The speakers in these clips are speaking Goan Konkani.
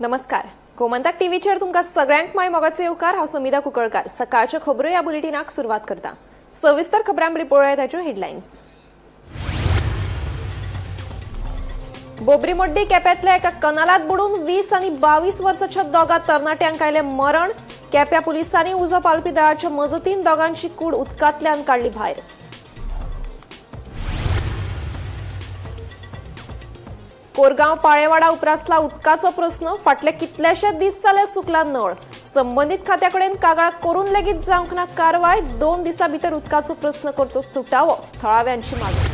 नमस्कार, गोमंतक टीव्हीचेर तुमकां सगळ्यांक माय मोगाचे येवकार. हांव समिधा कुंकळकार सकाळच्यो खबरो ह्या बुलेटिनाक सुरवात करता. सविस्तर खबरां पळोवया ताच्यो हेडलायन्स. बोबरी मोड्डी केप्यांतल्या एका कनालात बुडून 20 आनी 22 वर्साच्या दोगा तरणाट्यांक आयलें मरण. केप्या पुलिसांनी उजो पालपी दळाच्या मजतीन दोगांची कूड उदकांतल्यान काडली भायर. कोरगांव पाळेवाडा उपरासला उदकाचो प्रस्न. फाटले कितलेशे दीस जाले सुकला नळ. संबंदीत खात्याकडेन कागाळ करून लेगीत जावंक ना कारवाय. 2 दिसां भितर उदकाचो प्रस्न करचो सुटावो, थळाव्यांची मागणी.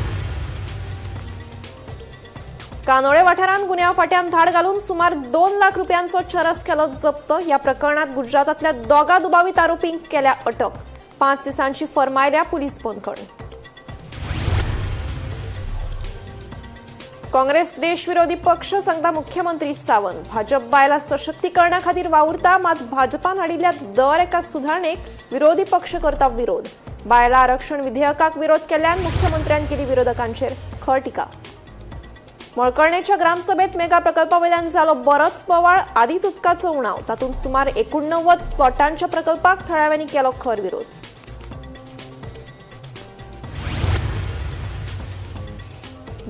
कानोळे वाठारांत गुन्यांव फाट्यान धाड घालून सुमार 2 लाख रुपयांचो चरस केलो जप्त. ह्या प्रकरणात गुजरातांतल्या दोगा दुबावीत आरोपींक केल्या अटक. 5 दिसांची फर्मायल्या पुलीस बंदखण. काँग्रेस देशविरोधी पक्ष सांगता मुख्यमंत्री सावंत. भाजप बायला सशक्तीकरणा खातीर वावुरता, मात भाजपान हाडिल्ल्या दर एका सुधारणेक विरोधी पक्ष करता विरोध. बायला आरक्षण विधेयकाक विरोध केल्ल्यान मुख्यमंत्र्यान केली विरोधकांचेर खर टिका. मळकर्णेच्या ग्रामसभेत मेगा प्रकल्पावयल्यान जालो बरोच बोवाळ. आदीच उदकाचो उणाव, तातूंत सुमार 89 प्लॉटांच्या प्रकल्पाक थळाव्यांनी केलो खर विरोध.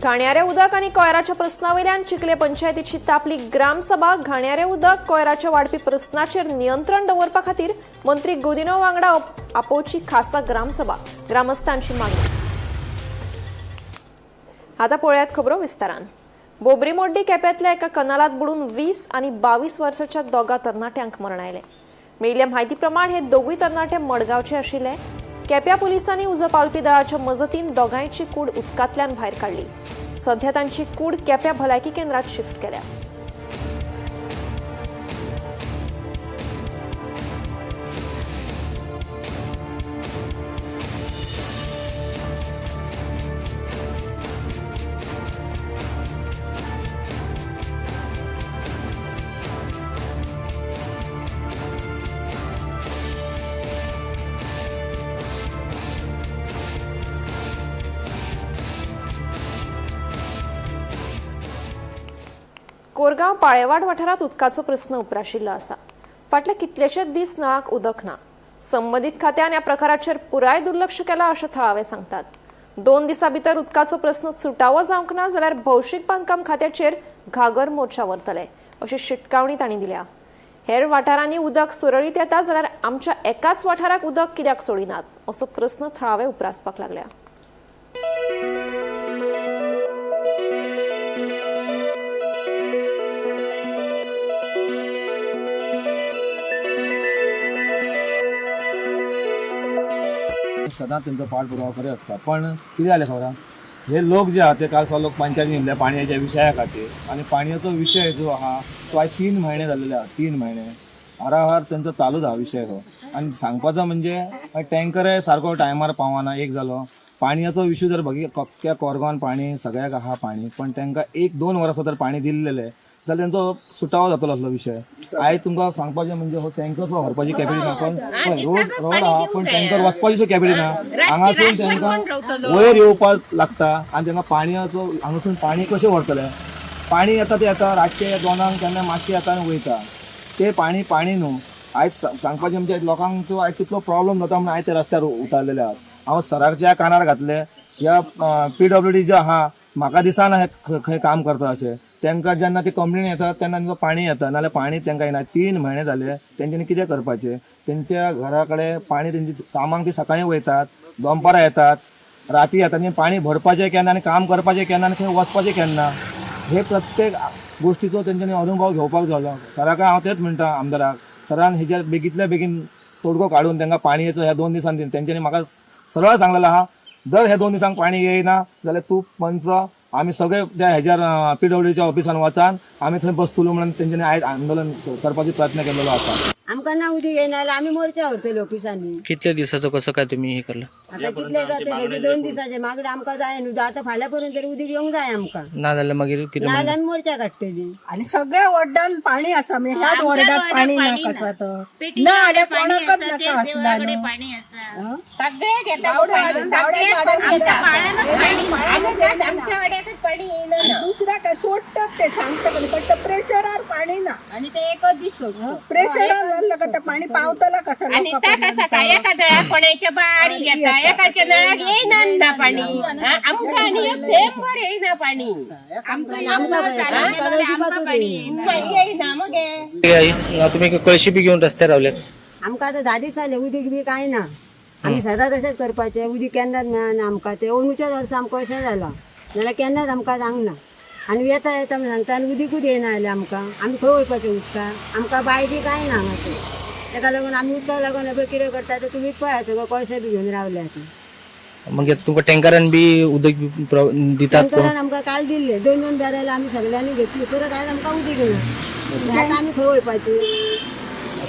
घाणयारे उदक आनी कोयराच्या प्रस्नावयल्यान चिखले पंचायतीची तापली ग्रामसभा. घाणयारे उदक कोयराच्या वाडपी प्रस्नाचेर नियंत्रण दवरपा खातीर मंत्री गोदिनो वांगडा आपोवची खासा ग्रामसभा, ग्रामस्थांची मागणी. आता पळयात खबरो विस्तारान. बोबरी मोड्डी केप्यांतल्या एका कनालात बुडून 20 आनी 22 वर्साच्या दोगा तरणाट्यांक मरण आयलें. मेळिल्ल्या म्हायती प्रमाण हे दोगूय तरणाटे मडगांवचे आशिल्ले. केप्या पुलिसांनी उजो पालपी दळाच्या मजतीन दोगांयची कूड उदकांतल्यान भायर काडली. सध्या तांची कूड केप्या भलायकी केंद्रात शिफ्ट केल्या. कोरगांव पाळेवाड वाठारांत उदकाचो प्रस्न उप्राशिल्लो आसा. फाटले कितलेशेच दीस नळाक उदक ना. संबंदीत खात्यान ह्या प्रकाराचेर पुराय दुर्लक्ष केलां अशें थळावे सांगतात. 2 दिसां भितर उदकाचो प्रस्न सुटावो जावंक ना जाल्यार भौशीक बांदकाम खात्याचेर घागर मोर्चा व्हरतले अशी शिटकावणी तांणी दिल्या. हेर वाठारांनी उदक सुरळीत येता जाल्यार आमच्या एकाच वाठाराक उदक कित्याक सोडिनात असो प्रस्न थळावे उप्रासपाक लागल्या. सदांच तेंचो पाठपुरावा करत आसता. पण कितें जालें खबर आहा, हे लोक जे आहा ते काल लोक पंचायतीन येयल्ले पाणयाच्या विशया खातीर आनी पाणयाचो विशय जो आहा तो आयज 3 म्हयने जाल्लेले आहा. 3 म्हयने हाराहार तेंचो चालूच आहा विशय हो. आनी सांगपाचो म्हणजे टँकरय सारको टायमार पावना. एक जालो पाणयाचो विशय जर बघितलो त्या कोरगांवान पाणी सगळ्याक आहा पाणी, पण तांकां 1-2 वर्सां जर पाणी दिल्लेलें जाल्यार तेंचो सुटावो जातलो असलो विशय. आयज तुमकां सांगपाचें म्हणजे हो टँकर सुद्दां व्हरपाची कॅपेसिटी ना. पण पळय रोड आहा पण टँकर वचपाची सुद्दां कॅपेसिटी ना. हांगासून तांकां वयर येवपाक लागता आनी तांकां पाणयाचो हांगासून पाणी कशें व्हरतलें. पाणी येता तें येता रातचें 2 केन्ना मातशें येता आनी वयता तें पाणी. पाणी न्हू. आयज सांगपाचें म्हणजे लोकांक तो आयज तितलो प्रॉब्लम जाता म्हणून आयज ते रस्त्यार उतारलेले आहात. हांव सराच्या कानार घातले ह्या PWD जे आहा म्हाका दिसना हे खंय काम करता अशें. तांकां जेन्ना ती कंप्लेन येता तेन्ना तांकां पाणी येता, नाजाल्यार पाणी तांकां येना. 3 म्हयने जाले तेंच्यांनी कितें करपाचें. तेंच्या घरा कडेन पाणी तेंची कामांक ती सकाळीं वयतात, दनपारां येतात, राती येतात. आनी पाणी भरपाचें केन्ना आनी काम करपाचें केन्ना आनी खंय वचपाचें केन्ना, हे प्रत्येक गोश्टीचो तेंच्यांनी अनुभव घेवपाक जालो. सराक हांव तेंच म्हणटा, आमदाराक, सरान हेजेर बेगींतल्या बेगीन तोडगो काडून तांकां पाणयेचो ह्या 2 दिसांनी तेंच्यांनी म्हाका सरळ सांगलेलो आहा, जर ह्या 2 दिसांक पाणी येयना जाल्यार तूं पंच आमी सगळे त्या हेज्यार PWDच्या ऑफिसान वचान आमी थंय बसतलो म्हणून तेंच्यांनी आयज आंदोलन करपाचो प्रयत्न केलेलो आसा. आमकां ना उदक येयना जाल्यार आमी मोर्चा व्हरतले ऑफिसांनी. कितल्या दिसाचो कसो काय तुम्ही हे करला? आतां कितले जाता 2 दिसाचे मागीर आमकां जाय न्हू. आतां फाल्यां पर्यंत तरी उदक येवंक जाय आमकां. ना जाल्यार मागीर कितें? ना जाल्यार आमी मोर्चा काडटली. आणि सगळ्या वॉर्डान पाणी आसा, म्हणजे ह्याच वॉर्डात पाणी नाका आसा तर ना जाल्यार कोणाकच नाका आसला न्हू. सगळे घेता गो पाणी, सगळे आमच्या पाण्यानच पाणी, आमच्या वाड्याकच पाणी येईना ना. दुसरा काय सोडतात ते सांगता पण ते प्रेशरार पाणी ना. आणि ते एकच दीस सोडतो प्रेशरार लागलं का ते पाणी पावतला कसं आणि ता कसा काय एका नळाक कोणाच्या बारीक येता, एकाच्या नळाक येईना ना पाणी. हा, आमकां आनी एक थेंबर येईना पाणी. आमचं एक नळ चालू केलं आमकां पाणी येईना. येईना मगे. आई, तुम्ही कळशी बी घेऊन रस्त्यार रावले. आमकां आतां 10 दीस जाले उदीक बी कांय ना. आमी सदां तशेंच करपाचें, उदीक केन्नाच मेळना आमकां. तें अंदूच्याच वर्सा आमकां अशें जालां, नाल्यार केन्नाच आमकां जावंक ना. आनी येता येता म्हण सांगता आनी उदीकूच येना जालें आमकां. आमी खंय वयपाचें उदकाक? आमकां बांय बी कांय ना हांगासर. तेका लागून आमी उदकाक लागून पळय कितें करता तें तुमीच पळया, सगळें कळशे बी घेवन रावले आतां. मागीर तुमकां टँकरान बी उदक बी दितात कोण? टँकरान आमकां काल दिल्ले 2-2 बॅरल आमी सगळ्यांनी घेतली, परत आयज आमकां उदीक येना. आतां आमी खंय वयपाची?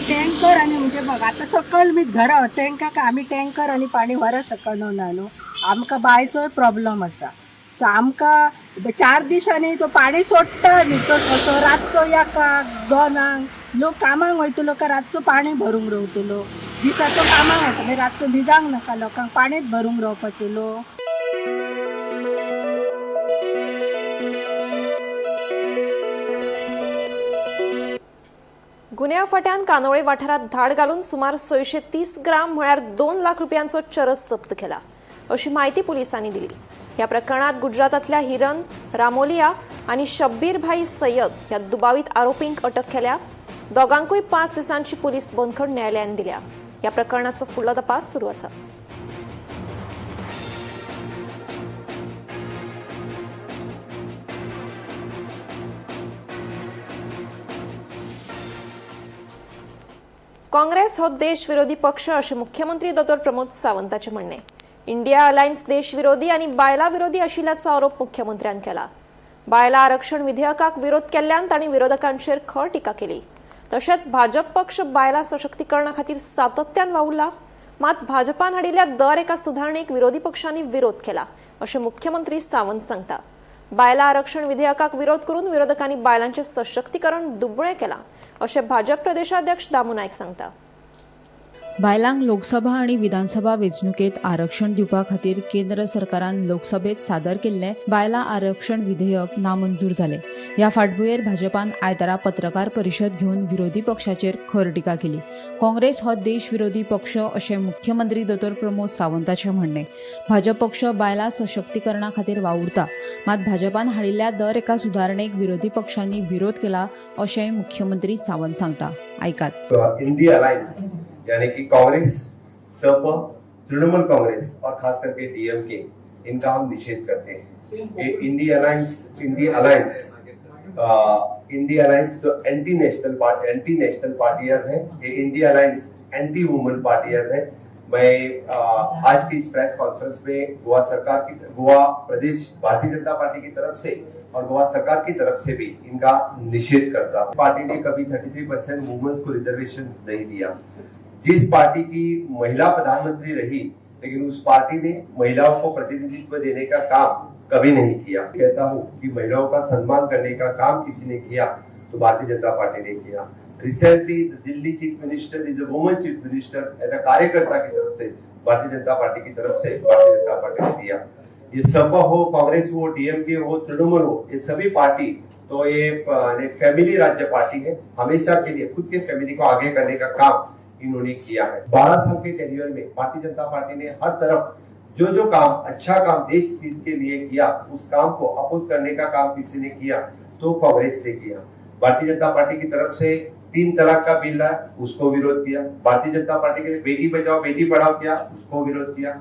टँकर आनी म्हणजे बघ आतां सकयल बी घरां तेंकां काय आमी टँकर आनी पाणी व्हरत शकना न्हू. आमकां बांयचोय प्रॉब्लम आसा. सो आमकां 4 दिसांनी तो पाणी सोडटा न्ही, तो कसो रातचो 1-2 लोक कामाक वयतलो काय रातचो पाणी भरूंक रावतलो? दिसाचो कामाक वता मागीर रातचो न्हिदांक नाका लोकांक, पाणीच भरूंक रावपाचें लोक. गुन्यांव फांट्यान कानोळे वाठारात धाड घालून सुमार 630 ग्राम म्हळ्यार 2 लाख रुपयांचो चरस जप्त केला अशी माहिती पोलिसांनी दिली. ह्या प्रकरणात गुजरातातल्या हिरन रामोलिया आनी शब्बीर भाई सय्यद ह्या दुबावीत आरोपींक अटक केल्या. दोगांकूय 5 दिसांची पोलीस बंदखण न्यायालयान दिल्या. ह्या प्रकरणाचो फुडलो तपास सुरू आसा. काँग्रेस हो देश विरोधी पक्ष अशें मुख्यमंत्री दोतोर प्रमोद सावंताचें म्हणणें. इंडिया अलायन्स देश विरोधी आनी बायलां विरोधी आशिल्ल्याचो आरोप मुख्यमंत्र्यान केला. बायलां आरक्षण विधेयकाक विरोध केल्ल्यान तांणी विरोधकांचेर खर टिका केली. तशेंच भाजप पक्ष बायलां सशक्तीकरणा खातीर सातत्यान वावुरला, मात भाजपान हाडिल्ल्या दर एका सुधारणेक विरोधी पक्षांनी विरोध केला अशें मुख्यमंत्री सावंत सांगता. बायलां आरक्षण विधेयकाक विरोध करून विरोधकांनी बायलांचें सशक्तीकरण दुबळें केलां अशें भाजप प्रदेशाध्यक्ष दामू नायक सांगता. बायलांक लोकसभा आनी विधानसभा वेंचणुकेंत आरक्षण दिवपा खातीर केंद्र सरकारान लोकसभेत सादर केल्लें बायलां आरक्षण विधेयक नामंजूर जालें. ह्या फाटभुंयेर भाजपान आयतारा पत्रकार परिशद घेवन विरोधी पक्षाचेर खर टिका केली. काँग्रेस हो देश विरोधी पक्ष अशें मुख्यमंत्री दोतोर प्रमोद सावंताचें म्हणणें. भाजप पक्ष बायलां सशक्तीकरणा खातीर वावुरता, मात भाजपान हाडिल्ल्या दर एका सुदारणेक विरोधी पक्षांनी विरोध केला अशेंय मुख्यमंत्री सावंत सांगता. आयकात. इंडिया अलायंस यानी कि कांग्रेस, सप, तृणमूल कांग्रेस और खास करके डीएमके, इनका हम निषेध करते हैं. ये इंडिया अलायंस जो एंटी नेशनल पार्टियां हैं, ये इंडिया अलायंस एंटी वुमेन पार्टियां हैं. मैं आज की इस प्रेस कॉन्फ्रेंस में गोवा सरकार की, गोवा प्रदेश भारतीय जनता पार्टी की तरफ से और गोवा सरकार की तरफ से भी इनका निषेध करता हूं. पार्टी ने कभी 33% वुमेन्स को रिजर्वेशन नहीं दिया. जिस पार्टी की महिला प्रधानमंत्री रही, लेकिन उस पार्टी ने महिलाओं को प्रतिनिधित्व देने का काम कभी नहीं किया. कहता हूं कि महिलाओं का सम्मान करने का काम किसी ने किया तो भारतीय जनता पार्टी ने किया. Recently Delhi chief minister is a woman chief minister, as a कार्यकर्ता की तरफ से भारतीय जनता पार्टी की तरफ से भारतीय जनता पार्टी ने दिया. ये सपा हो, कांग्रेस हो, डीएमके हो, तृणमूल हो, ये सभी पार्टी तो ये फैमिली राज्य पार्टी है. हमेशा के लिए खुद के फैमिली को आगे करने का काम इन्होंने किया है. 12 साल के टेन्योर में भारतीय जनता पार्टी ने हर तरफ जो जो काम, अच्छा काम देश के लिए किया, उस काम को अपोज करने का काम किसी ने किया तो कांग्रेस ने किया. भारतीय जनता पार्टी की तरफ से 3 तलाक का बिल लाया, उसको विरोध किया. भारतीय जनता पार्टी के बेटी बचाओ बेटी पढ़ाओ किया, उसको विरोध किया.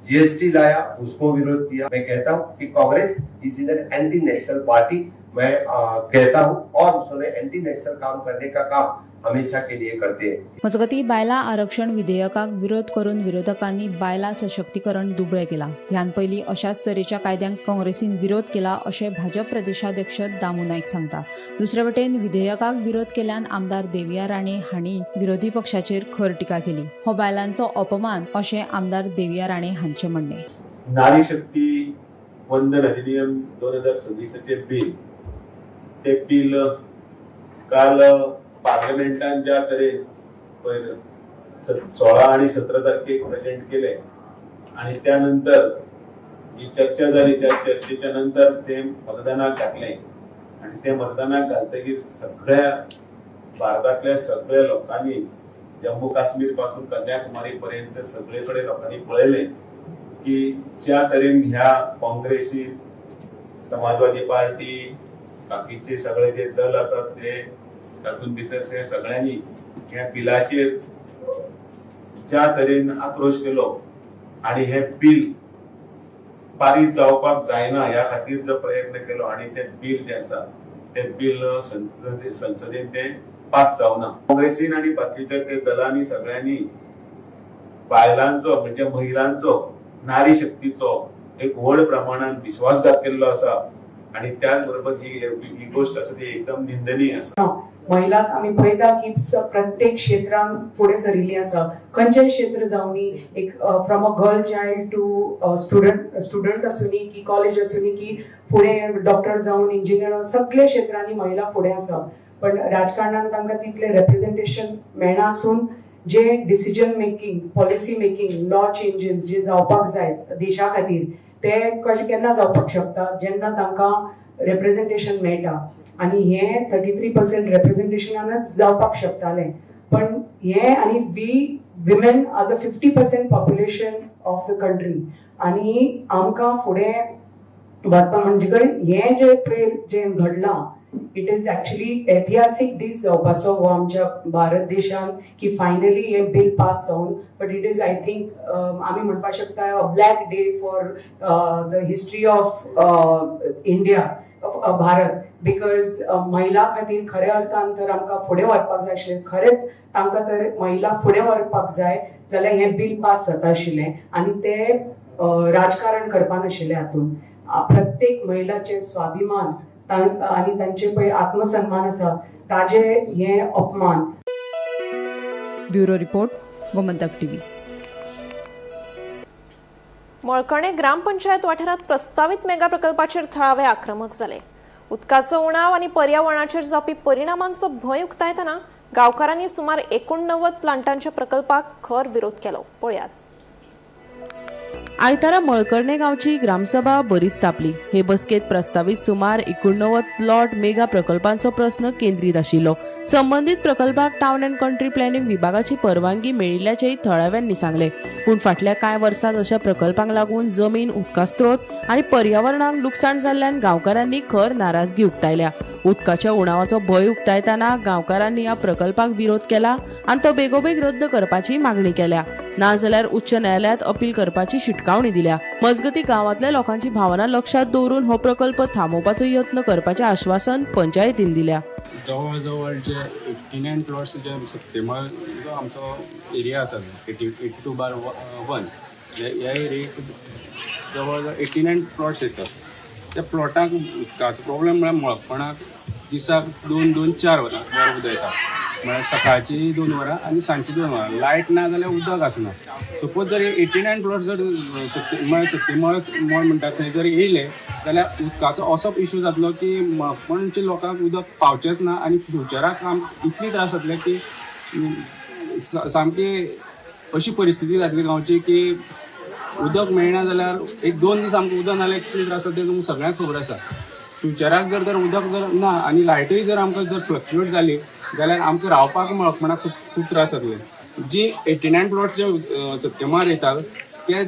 जीएसटी लाया, उसको विरोध किया. मैं कहता हूं कि Congress is an anti national party, मैं कहता हूं, और उसने एंटी नेशनल काम करने का काम हमेशा के लिए करते हैं. मजगतीं बायलां आरक्षण विधेयकाक विरोध करून विरोधकांनी बायलां सशक्तीकरण दुबळें केलां. ह्यान पयलीं अशाच तरेच्या कायद्यांक काँग्रेसीन विरोध केला अशें भाजप प्रदेशाध्यक्ष दामू नायक सांगता. दुसरे वटेन विधेयकाक विरोध केल्ल्यान आमदार देविया राणे हांणी विरोधी पक्षाचेर खर टिका केली. हो बायलांचो अपमान अशें आमदार देविया राणे हांचें म्हणणें. नारी शक्ती वंदन अधिनियम 2026 बिल, ते बिल काल पार्लमेंटान ज्या तरेन पयर 16 आणि 17 तारखेक प्रेझेंट केले आणि त्यानंतर जी चर्चा जाली त्या चर्चेच्या नंतर ते मतदानाक घातले आणि ते मतदानाक घालतकीर सगळ्या भारतातल्या सगळ्या लोकांनी जम्मू काश्मीर पासून कन्याकुमारी पर्यंत सगळीकडे लोकांनी पळयलें की ज्या तरेन ह्या काँग्रेसी, समाजवादी पार्टी, बाकीचे सगळे जे दल आसात ते तातूंत भितर सगळ्यांनी ह्या बिलाचेर ज्या तरेन आक्रोश केलो आणि हे बिल पारीत जावपाक जायना ह्या खातीर जो प्रयत्न केलो आणि ते बिल जे आसा ते बिल संसदेन ते पास जावना. काँग्रेसीन आणि बाकीच्या ते दलांनी सगळ्यांनी बायलांचो म्हणजे महिलांचो, नारी शक्तीचो एक व्हड प्रमाणात विश्वासघात केल्लो आसा आणि त्याच बरोबर ही गोष्ट आसा ती एकदम निंदनीय आसा. महिलांक आमी पळयता की प्रत्येक क्षेत्रांत फुडें सरिल्ली आसा. खंयचेय क्षेत्र जावनी, एक from a girl child to student आसूनी की कॉलेज आसूनी की फुडें डॉक्टर जावन इंजिनियर, सगळे क्षेत्रांनी महिला फुडें आसा. पण राजकारणान तांकां तितलें रेप्रेजेंटेशन मेळना आसून जे decision making, policy making, law changes जे जावपाक जाय देशा खातीर ते कशें केन्ना जावपाक शकता जेन्ना तांकां रेप्रेजेंटेशन मेळटा. आनी हे 33% रेप्रेजेंटेशनानच जावपाक शकतालें. पण हे आनी we women are the 50% population of the country आनी आमकां फुडें वचपा म्हणजे कडेन हें जें पळय जें घडलां it is actually ऐतिहासीक दीस जावपाचो हो आमच्या भारत देशान की फायनली हें बील पास जावन. But it is, I think, आमी म्हणपाक शकता a black day for the history of India, Bharat, because महिला खातीर खऱ्या अर्थान तर आमकां फुडें व्हरपाक जाय आशिल्लें. खरेंच तांकां तर महिला फुडें व्हरपाक जाय जाल्यार हें बील पास जाता आशिल्लें आनी ते राजकारण करपा नाशिल्लें. हातूंत प्रत्येक महिलाचे स्वाभिमान आनी तांचे पळय आत्मसन्मान आसा ताजे हे अपमान. Bureau report, Gomantak TV. Malkarne gram panchayat वाठारात प्रस्तावित मेगा प्रकल्पाचेर थळावे आक्रमक जाले. उदकाचो उणाव आनी पर्यावरणाचेर जावपी परिणामांचो भंय उक्तायतना गांवकारांनी सुमार 89 प्लांटांच्या प्रकल्पाक खर विरोध केलो. पळयात. आयतारा मळकर्णे गांवची ग्रामसभा बरीच तापली. हे बसकेत प्रस्तावीत सुमार 89 प्लॉट मेगा प्रकल्पांचो प्रस्न केंद्रीत आशिल्लो. संबंदीत प्रकल्पाक टावन अँड कंट्री प्लॅनिंग विभागाची परवानगी मेळिल्ल्याचेय थळाव्यांनी सांगले. पूण फाटल्या कांय वर्सांत अशा प्रकल्पांक लागून जमीन, उदका स्रोत आनी पर्यावरणाक लुकसाण जाल्ल्यान गांवकारांनी खर नाराजगी उक्तायल्या. उदकाच्या उणावाचो भंय उक्तायतना गांवकारांनी ह्या प्रकल्पाक विरोध केला आनी तो बेगोबेग रद्द करपाची मागणी केल्या. नाजाल्यार उच्च न्यायालयात अपील करपाची शिटकावणी दिल्या. मजगती, गांवांतल्या लोकांची भावना लक्षात दवरून हो प्रकल्प थांबोवपाचो यत्न करपाचें आश्वासन पंचायतीन दिल्या. जवळ जवळ जे 89 प्लॉट्स जे सत्तेमळ जो आमचो एरिया आसा, 82/1, ह्या एरियेक जवळ जवळ 89 प्लॉट्स येतात. त्या प्लॉटाक उदकाचो प्रॉब्लेम म्हळ्यार मळकपणाक दिसाक दोन दोन चार वरां वर उदक येता. म्हळ्यार सकाळची 2 वरां आनी सांजची 2 वरां. लायट ना जाल्यार उदक आसना. सपोज जर 89 प्लॉट जर सत्ते म्हळ्यार सत्तेमळ मळ म्हणटा थंय जर येयले जाल्यार उदकाचो असो इशू जातलो की मळकपणच्या लोकांक उदक पावचेंच ना आनी फ्युचराक आमकां इतली त्रास जातले की सामकी अशी परिस्थिती जातली गांवची की उदक मेळना जाल्यार एक दोन दीस आमकां उदक ना जाल्यार कितले त्रास जाता ते तुमकां सगळ्यांक खबर आसा. फ्युचराक जर तर उदक जर ना आनी लायटूय जर आमकां जर फ्लक्च्युएट जाली जाल्यार आमकां रावपाक मळकपणाक खूब खूब त्रास जातले. जी 89 प्लॉट जे सत्यमार येतात ते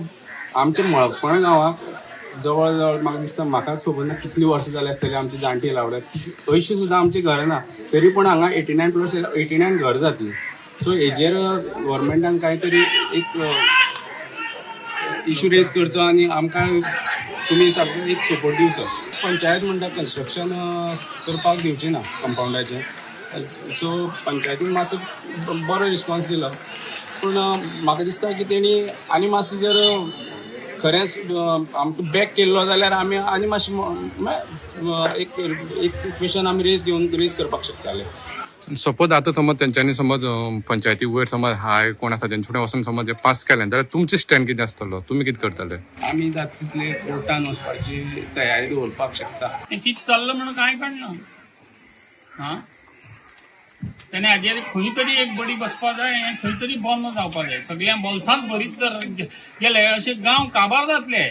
आमच्या मळकपण गांवाक जवळ जवळ म्हाका दिसता, म्हाकाच खबर ना कितली वर्सां जाली आसतली आमची जाणटी लावल्यात. अंयशीं सुद्दां आमची घरां ना, तरी पूण हांगा 89 प्लॉट्स 89 घर जातली. सो हेजेर गव्हर्मेंटान कांय तरी एक इशू रेज करचो आनी आमकां तुमी सारको एक सपोर्ट दिवचो. पंचायत म्हणटा कन्स्ट्रक्शन करपाक दिवची ना कंपावंडाचें. सो पंचायतीन मातसो बरो रिस्पॉन्स दिलो, पूण म्हाका दिसता की तेणी आनी मातसो जर खरेंच आमकां बॅक केल्लो जाल्यार आमी आनी मातशें एक एक क्वेशन आमी रेज घेवन रेज करपाक शकताले. सपोज आतां समज तेंच्यांनी समज पंचायती वयर समज हाय कोण आसा तेंचे कडेन वचून समज पास केलें जाल्यार तुमचें स्टँड कितें आसतलो? तुमी कितें करतले? आमी जाता तितले कोर्टान वचपाची तयारी दवरपाक शकता. कितें चल्लां म्हणून कांय कळना. आं. तेणे हाजेर खंय तरी एक बडी बसपा जाय, हें खंय तरी बंद जावपा जाय. सगळ्या बोल्सांत भरीत जर गेले अशे गांव काबार जातले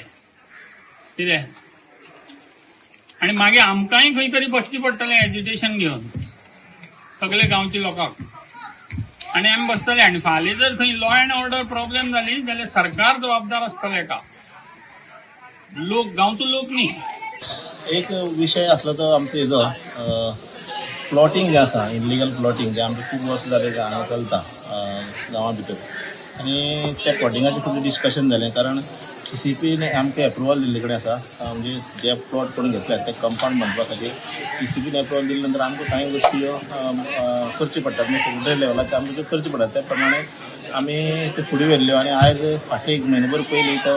कितें. आनी मागीर आमकांय खंय तरी बसचें पडटलें एजिटेशन घेवन सगळे गांवच्या लोकांक, आनी आमी बसतले. आनी फाल्यां जर थंय लॉ एंड ऑर्डर प्रॉब्लेम जाली जाल्यार सरकार जबाबदार आसतलें हेका, लोक गांवचो लोक न्ही. एक विशय आसलो तो आमचो हेजो प्लॉटींग जें आसा, इलिगल प्लॉटींग जें आमचें खूब वर्सां जालें हांगा चलता गांवा भितर, आनी त्या प्लॉटिंगाचें खूब डिस्कशन जालें. कारण टीसीपीन आमकां एप्रुवल दिल्ले कडेन आसा, म्हणजे जे प्लॉट कोण घेतल्यात ते कंपावंड बांदपा खातीर टीसीपीन एप्रुवल दिले नंतर आमकां कांय गोश्टी ह्यो करच्यो पडटात, म्हणजे सेक्रेटरी लेवलाचेर आमकां त्यो करच्यो पडटात. त्या प्रमाणे आमी ते फुडें व्हेल्ल्यो आनी आयज फाटले एक म्हयनो भर पयलीं तो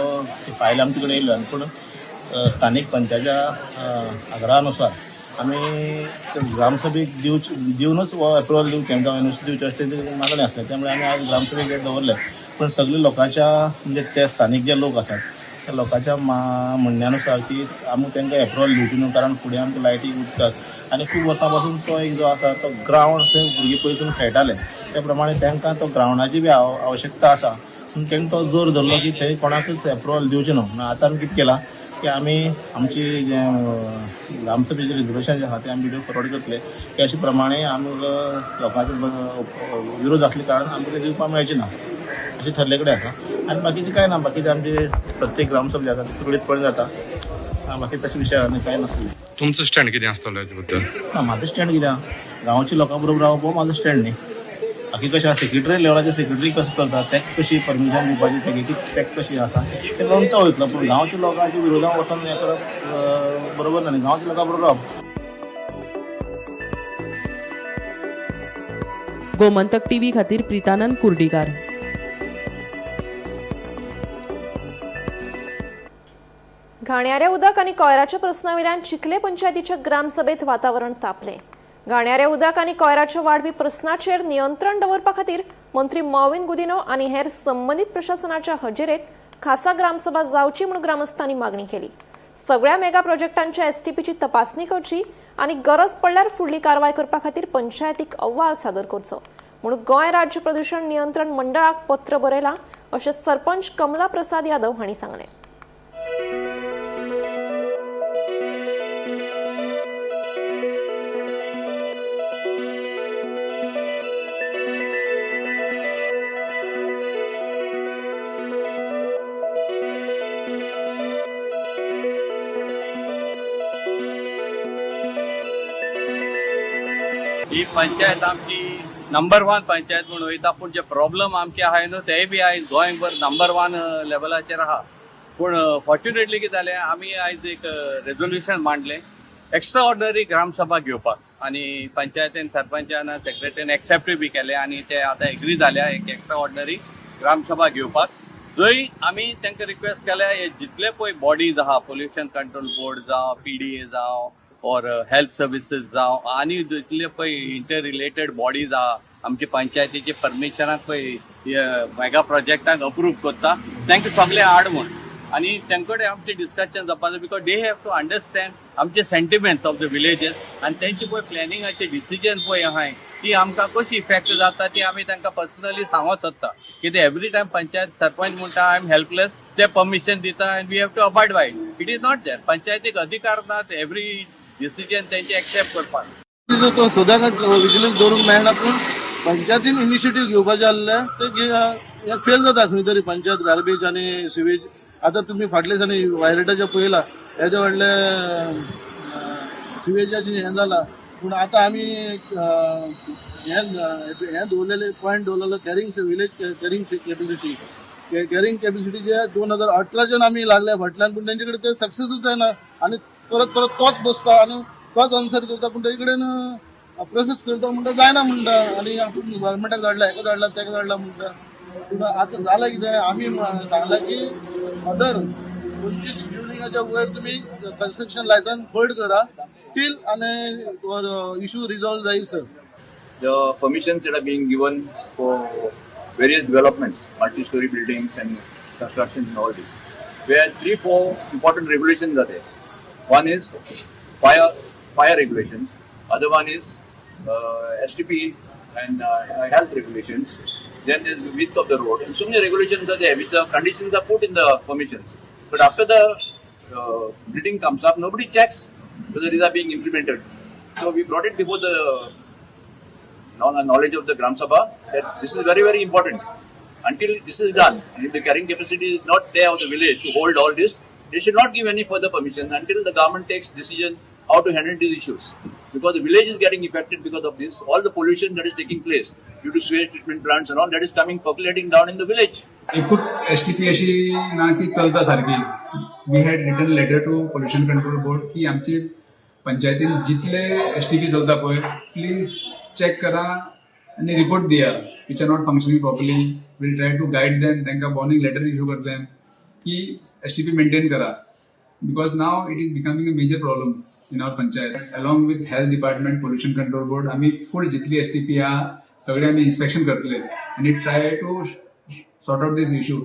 फायल आमचे कडेन येयल्लो. आनी पूण स्थानीक पंचाच्या आग्रहानुसार आमी ग्रामसभेक दिवनूच हो एप्रुवल दिवचें जावं एनओसी दिवचें अशें तेंची मागणें आसलें. त्यामुळे आमी आयज ग्रामसभेक दवरलें. पूण सगळे लोकांच्या म्हणजे ते स्थानीक जे लोक आसात त्या लोकांच्या म्हणण्यानुसार की आमी तांकां एप्रुवल दिवची न्हू, कारण फुडें आमकां लायटी उदकाक आनी खूब वर्सां पासून तो एक जो आसा तो ग्रावंड थंय भुरगीं पयसून खेळटाले, त्या प्रमाणे तांकां तो ग्रावंडाची बी आवश्यकता आसा. पूण तांणी तो जोर धरलो की थंय कोणाकूच एप्रुवल दिवचें न्हू. म्हणून आतां आमी कितें केलां की आमी आमची जें ग्रामसभेचें रेजोल्युशन जें आसा तें आमी व्हिडियो फॉरवर्ड करतले की अशे प्रमाणे आमकां लोकांचे विरोध आसले कारणान आमकां तें दिवपाक मेळचें ना अशें ठरले कडेन आसा. आनी बाकीचें कांय ना, बाकीचें आमचे प्रत्येक ग्रामसभा जे आसा ते सुरळीतपणे जाता, बाकी तशे विशय आनी कांय नासलें. तुमचो स्टँड कितें आसतलो हेजे बद्दल? ना, म्हाजो स्टँड कितें आहा, गांवच्या लोकां बरोबर रावप हो म्हाजो स्टँड न्ही. बाकी कशें आसा सेक्रेटरी लेवलाचेर सेक्रेटरी कसो करता, ताका कशी परमिशन दिवपाची, तेगे ताका कशी आसा तें प्रमाणे तो वयतलो. पूण गांवच्या लोकांच्या विरोधान वचोन हें करप बरोबर ना न्ही, गांवच्या लोकां बरोबर रावप. गोमंतक टीव्ही खातीर प्रितानंद कुर्डीकार. घाणयारें उदक आनी कोयराच्या प्रस्नावेल्यान चिखले पंचायतीच्या ग्रामसभेत वातावरण तापलें. घाणयारें उदक आनी कोयराच्या वाडपी प्रस्नाचेर नियंत्रण दवरपा खातीर मंत्री मॉविन गुदिन्हो आनी हेर संबंदीत प्रशासनाच्या हजेरेत खासा ग्रामसभा जावची म्हूण ग्रामस्थांनी मागणी केली. सगळ्या मेगा प्रोजेक्टांच्या एसटीपीची तपासणी करची आनी गरज पडल्यार फुडली कारवाय करपा खातीर पंचायतीक अहवाल सादर करचो म्हूण गोंय राज्य प्रदूषण नियंत्रण मंडळाक पत्र बरयलां अशें सरपंच कमला प्रसाद यादव हांणी सांगलें. ही पंचायत आमची नंबर 1 पंचायत म्हूण वयता, पूण जे प्रॉब्लम आमचे आहाय न्हू तेय बी आयज गोंयभर नंबर 1 लेवलाचेर आहा. पूण फॉर्च्युनेटली कितें जालें, आमी आयज एक रेजोल्युशन मांडलें एक्स्ट्रा ऑर्डनरी ग्रामसभा घेवपाक, आनी पंचायतीन सरपंचान सेक्रेटरीन एक्सेप्टूय बी केलें आनी ते आतां एग्री जाल्या एक एक्स्ट्रा ऑर्डनरी ग्रामसभा घेवपाक. जंय आमी तांकां रिक्वेस्ट केल्या हे जितले पळय बॉडीज आहा, पोल्युशन कंट्रोल बोर्ड जावं, पीडीए जावं, ऑर हेल्थ सर्विसीस जावं, आनी जितले पळय इंटर रिलेटेड बॉडीज आहा आमचे पंचायतीचे परमिशनाक पळय मेगा प्रोजेक्टाक अप्रूव करता तांकां सगळे हाड म्हूण. आनी तांचे कडेन आमचें डिस्कशन जावपा जाय, because they have to understand आमचे सेंटिमेंट्स ऑफ the villages आनी तेंचे पळय प्लॅनिंगाचे डिसिजन पळय आहाय ती आमकां कशी इफेक्ट जाता ती आमी तांकां पर्सनली सांगूंक सोदता. कितें एवरी टायम पंचायत सरपंच म्हणटा I am helpless, ते परमिशन दिता and we have to abide by it. It is not there. पंचायतीक अधिकार ना एवरी डिसिजन तेंचे एक्सेप्ट करपाक. तो सदांच विजिलन्स दवरूंक मेळना, पूण पंचायतीन इनिशिएटीव घेवपाचें आसलें ते फेल जाता खंय तरी. पंचायत गार्बेज आनी सिवेज आतां तुमी फाटल्या दिसांनी वायलेटाचें पळयलां, हेजे व्हडले सिवेजाचें हें जालां. पूण आतां आमी हें दवरलेलें पॉयंट दवरलेलो carrying village carrying capacity, carrying capacity जे 2018च्यान आमी लागल्या फाटल्यान, पूण तेंचे कडेन ते सक्सेसूच जायना आनी परत परत तोच बसता आनी तोच आन्सर करता, पूण तेजे कडेन प्रोसेस करता म्हणटा जायना म्हणटा आनी आपूण गव्हर्मेंटाक धाडला, हेका धाडला, तेका धाडला म्हणटा. पूण आतां जालां कितें, आमी सांगलां की अदर 25 बिल्डिंगाच्या वयर तुमी कन्स्ट्रक्शन लायसन्स होल्ड करा टील आनी इशू रिजॉल्व जायत sir. The permissions that are being given for various developments, multi-story buildings and constructions and all this, where 3-4 important regulations are there. One is fire regulations, other one is STP and health regulations. Then there's the width of the road, and so many regulations are there, which the conditions are put in the permissions. But after the building comes up, nobody checks whether these are being implemented. So we brought it before the knowledge of the Gram Sabha that this is very, very important. Until this is done, and if the carrying capacity is not there of the village to hold all this, they should not give any further permission until the government takes decision how to handle these issues. Because the village is getting affected because of this, all the pollution that is taking place due to sewage treatment plants and all that is coming percolating down in the village. एकूच एसटीपी अशी ना की चलता सारकी. We had written letter to Pollution Control Board की आमची पंचायतीन जितले एसटीपी चलता पळय, प्लीज चेक करा आनी रिपोर्ट दिया which are not functioning properly. We'll try to guide them. तांकां वॉर्निंग लेटर इशू करतले की एसटीपी मेंटेन करा, because now it is becoming a major problem in our panchayat. Along with health department, Pollution Control Board, आमी फूल जितली एसटीपी आहा सगळे आमी इन्स्पेक्शन करतले आनी try to sort out this issue.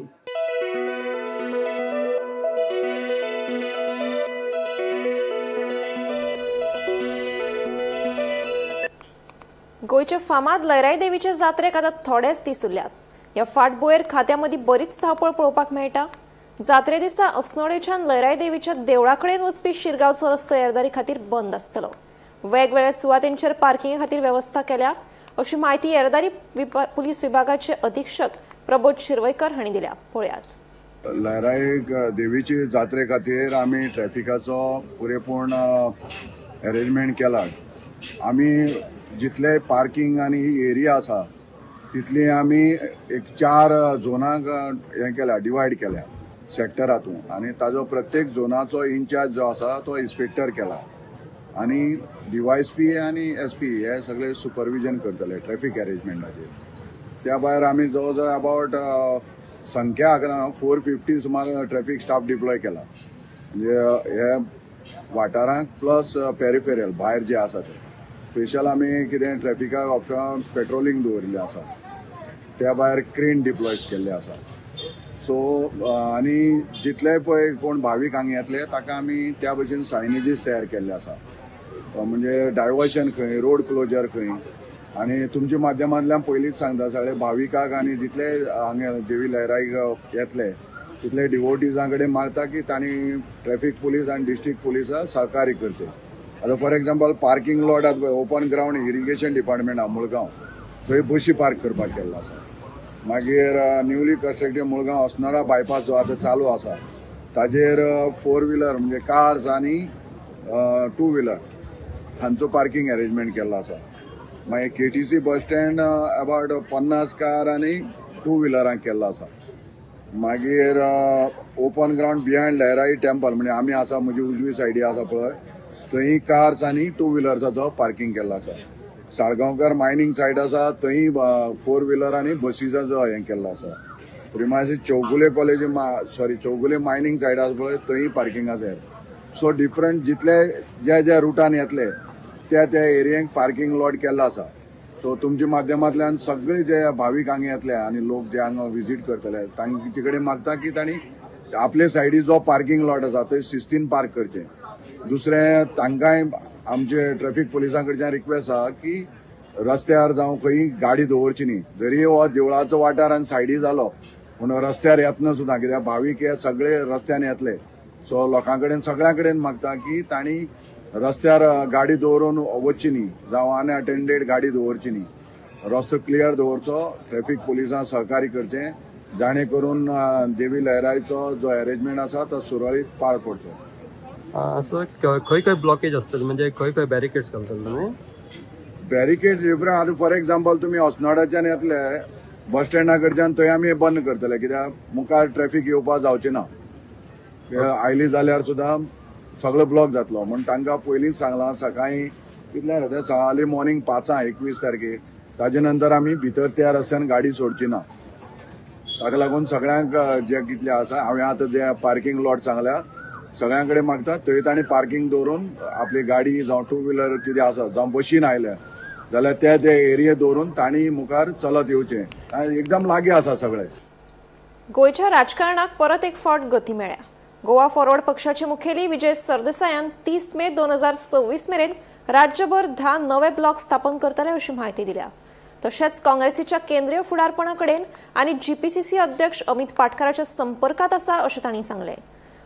गोंयचे फामाद लयराई देवीचे जात्रेक आतां थोडेच दीस उरल्यात. ह्या फाटभुंयेर खात्या मदीं बरीच धांवपळ पळोवपाक मेळटा. जात्रे दिसा अस्नोडेच्यान लयराई देवीच्या देवळा कडेन वचपी शिरगांवचो रस्तो येरादारी खातीर बंद आसतलो. वेगवेगळ्या सुवातेंचेर पार्किंगे खातीर वेवस्था केल्या अशी म्हायती येरादारी पुलीस विभागाचे अधीक्षक प्रबोध शिरवयकर हांणी दिल्या. पळयात. लयराई देवीची जात्रे खातीर आमी ट्रॅफिकाचो पुरेपूर्ण अरेंजमेंट केला. आमी जितले पार्किंग आनी एरिया आसा तितली आमी एक 4 झोनाक हें केल्या, डिवायड केल्या सेक्टरातून, आनी ताजो प्रत्येक झोनाचो इन्चार्ज जो आसा तो इन्स्पेक्टर केला आनी डीवायएसपी आनी एसपी हे सगळे सुपरविजन करतले ट्रॅफिक अरेंजमेंटाचेर. त्या भायर आमी जवळ जवळ अबावट संख्या आंकना 450 सुमार ट्रॅफिक स्टाफ डिप्लॉय केला, म्हणजे हे वाठारांक प्लस पेरिफेरल भायर जे आसा ते स्पेशल आमी कितें ट्रॅफिकाक ऑप्शन पेट्रोलिंग दवरिल्लें आसा. त्या भायर क्रेन डिप्लॉय केल्ले आसा. सो आनी जितले पळय कोण भावीक हांगा येतले ताका आमी त्या भशेन सायनेजीस तयार केल्ले आसा, म्हणजे डायवर्शन खंय, रोड क्लोजर खंय. आनी तुमच्या माध्यमांतल्यान पयलींच सांगता सगळे भाविकाक आनी जितले हांगा देवी लयराईक येतले तितले डिवोटीजां कडेन मागता की तांणी ट्रॅफिक पुलीस आनी डिस्ट्रिक्ट पुलिसां सहकार्य करचें. आतां फॉर एग्जाम्पल पार्किंग लॉट आतां पळय ओपन ग्रावंड इरिगेशन डिपार्टमेंट आहा मुळगांव, थंय बशी पार्क करपाक केल्लो आसा. मागीर newly constructed Mulgaon Assonora bypass जो आतां चालू आसा ताजेर 4 व्हिलर म्हणजे कार्स आनी 2 व्हिलर हांचो पार्किंग अरेंजमेंट केल्लो आसा. मागीर KTC bus stand about 50 car आनी 2 व्हिलरांक केल्लो आसा. मागीर open ground behind Lairai temple म्हणजे आमी आसा म्हजी उजवी सायडी आसा पळय थंय कार्स आनी 2 व्हिलर्साचो पार्किंग केल्लो आसा. साळगांवकर मायनींग सायट आसा थंय 4 व्हिलर आनी बसीसाचो हें केल्लो आसा. प्रिमासी Chowgule college sorry Chowgule mining site आसा पळय थंय पार्किंग आसा. सो डिफरंट जितले ज्या ज्या रुटान येतले त्या त्या एरियेक पार्किंग लॉट केल्लो आसा. सो तुमच्या माध्यमांतल्यान सगळे जे भावीक हांगा येतले आनी लोक जे हांगा विजीट करतले तांचे कडेन मागता की तांणी आपले सायडी जो पार्किंग लॉट आसा थंय शिस्तीन पार्क करचें. दुसरें तांकांय आमचे ट्रॅफिक पुलिसां कडच्यान रिक्वेस्ट आसा की रस्त्यार जावं खंय गाडी दवरची न्ही, जरी हो देवळाचो वाठार आनी सायडी जालो पूण रस्त्यार येतना सुद्दां, कित्याक भावीक हे सगळे रस्त्यान येतले. सो लोकां कडेन सगळ्यां कडेन मागता की तांणी रस्त्यार गाडी दवरून वचची न्ही, जावं अनअटेंडेड गाडी दवरची न्ही, रस्तो क्लियर दवरचो, ट्रॅफिक पुलिसां सहकार्य करचें जाणे करून देवी लयराईचो जो अरेंजमेंट आसा तो सुरळीत पार पडचो. असो खंय खंय ब्लॉकेज आसतली, म्हणजे खंय खंय बॅरिकेड्स घालतले तुमी? बॅरिकेड्स डिफरंट आतां फॉर एग्जाम्पल तुमी अस्नोडाच्यान येतले बस स्टँडा कडच्यान थंय आमी बंद करतले, कित्याक मुखार ट्रॅफिक येवपाक जावचें ना, आयली जाल्यार सुद्दां सगळो ब्लॉक जातलो. म्हूण तांकां पयलींच सांगलां सकाळीं कितले सकाळीं मॉर्निंग 5 21 तारखेर, ताजे नंतर आमी भितर त्या रस्त्यान गाडी सोडची ना. ताका लागून सगळ्यांक जे कितले आसा हांवें आतां जे पार्किंग लॉट सांगल्या सगळ्यां कडेन मागता थंय तांणी पार्किंग दवरून आपली गाडी जावं 2 व्हिलर कितें आसा जावं बशीन आयल्या जाल्यार त्या त्या एरिये दवरून तांणी मुखार चलत येवचें, एकदम लागीं आसा सगळे. गोंयच्या राजकारणाक परत एक फावट गती मेळ्ळ्या. गोवा फॉरवर्ड पक्षाचे मुखेली विजय सरदेसायान 30 मे 2026 मेरेन राज्यभर 10 नवे ब्लॉक स्थापन करतले अशी म्हायती दिल्या. तशेंच काँग्रेसीच्या केंद्रीय फुडारपणा कडेन आनी जीपीसीसी अध्यक्ष अमित पाटकाराच्या संपर्कात आसा अशें तांणी सांगलें.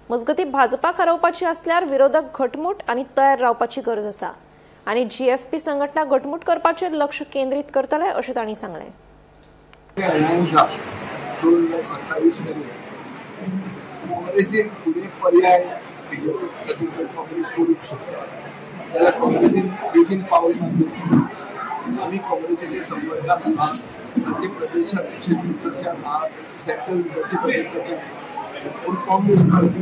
मजगतीं भाजपाक हरोवपाची आसल्यार विरोधक घटमूट आनी तयार रावपाची गरज आसा आनी जीएफपी संघटना घटमूट करपाचेर लक्ष केंद्रीत करतले अशें तांणी सांगलें. 2027 मेरेन काँग्रेसीन फुडें पर्याय बीजेपी खातीर जर काँग्रेस करूंक शकता जाल्यार काँग्रेसीन बेगीन पावल मारचें. आमी काँग्रेसीच्या संपर्कात आहा, तांचे प्रदेशाध्यक्ष चर्चा आहा, तांचे सेंट्रल लिडरचे चर्चा आहा. पूण काँग्रेस पार्टी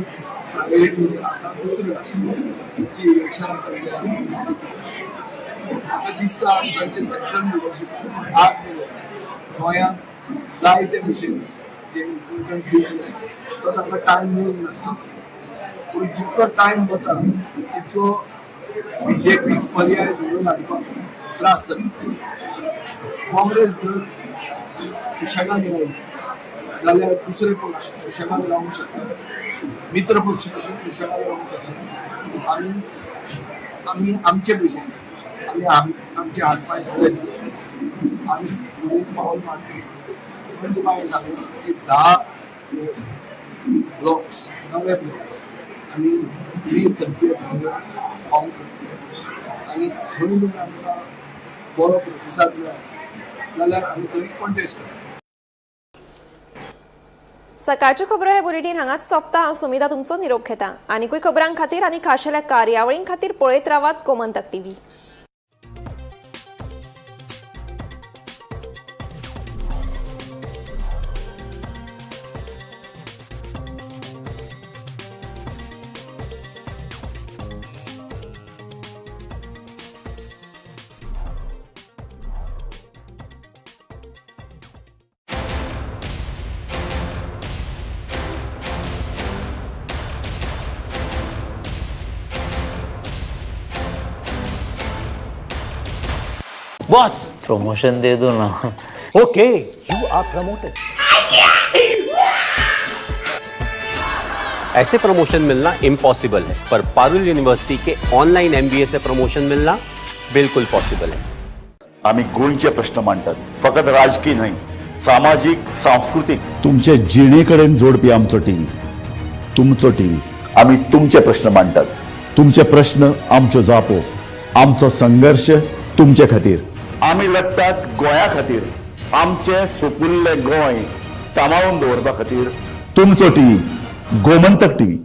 प्रायोरिटी आतां दुसरी आसा ती इलेक्शनां चल्ल्या. आतां दिसता तांचे सेंट्रल लिडरशीप आज मेरेन गोंयांत जाय ते भशेन जे इम्पोर्टन्स दिवंक जाय तो तांकां टायम मेळूंक नासता. पूण जितको टायम वता तितको बीजेपी पर्याय घडोवन हाडपाक त्रास जाता. काँग्रेस जर सुशेगाद रावली जाल्यार दुसरे पक्ष सुशेगाद रावंक शकना, मित्र पक्ष पसून सुशेगाद रावंक शकना. आनी आमी आमचे भशेन आमी आमचे हात पांय बळयतले, आमी फुडें पावल मारतले. म्हणून तुका हांवें सांगलें की 10 ब्लॉक्स, नवे ब्लॉक्स आमी मे 30 फॉर्म करतले आनी थंय जर आमकां बरो प्रतिसाद मेळ्ळो जाल्यार आमी थंय कॉन्टेस्ट करतले. सकाळच्यो खबरो हे बुलेटीन हांगाच सोंपता. हांव सुमिता तुमचो निरोप घेता. आनीकूय खबरां खातीर आनी खाशेल्या कार्यावळीं खातीर पळयत रावात गोमंतक टीव्ही. बॉस, प्रमोशन दे दो ना. Okay, you are promoted. ऐसे प्रमोशन मिलना इम्पॉसिबल है, पर पारुल यूनिवर्सिटी के ऑनलाइन एमबीए से प्रमोशन मिलना बिल्कुल पॉसिबल है. आमी गोंयचे प्रश्न मांडटात, फकत राजकीय न्हय, सामाजीक, सांस्कृतीक. तुमचे जिणे कडेन जोडपी आमचो टीव्ही, तुमचो टीव्ही. आमी तुमचे प्रश्न मांडटात. तुमचे प्रश्न आमच्यो जापो, आमचो संघर्श तुमचे खातीर. आमी लढटात गोंया खातीर, आमचें सुपुल्लें गोंय सांबाळून दवरपा खातीर. तुमचो टीव्ही, गोमंतक टीव्ही.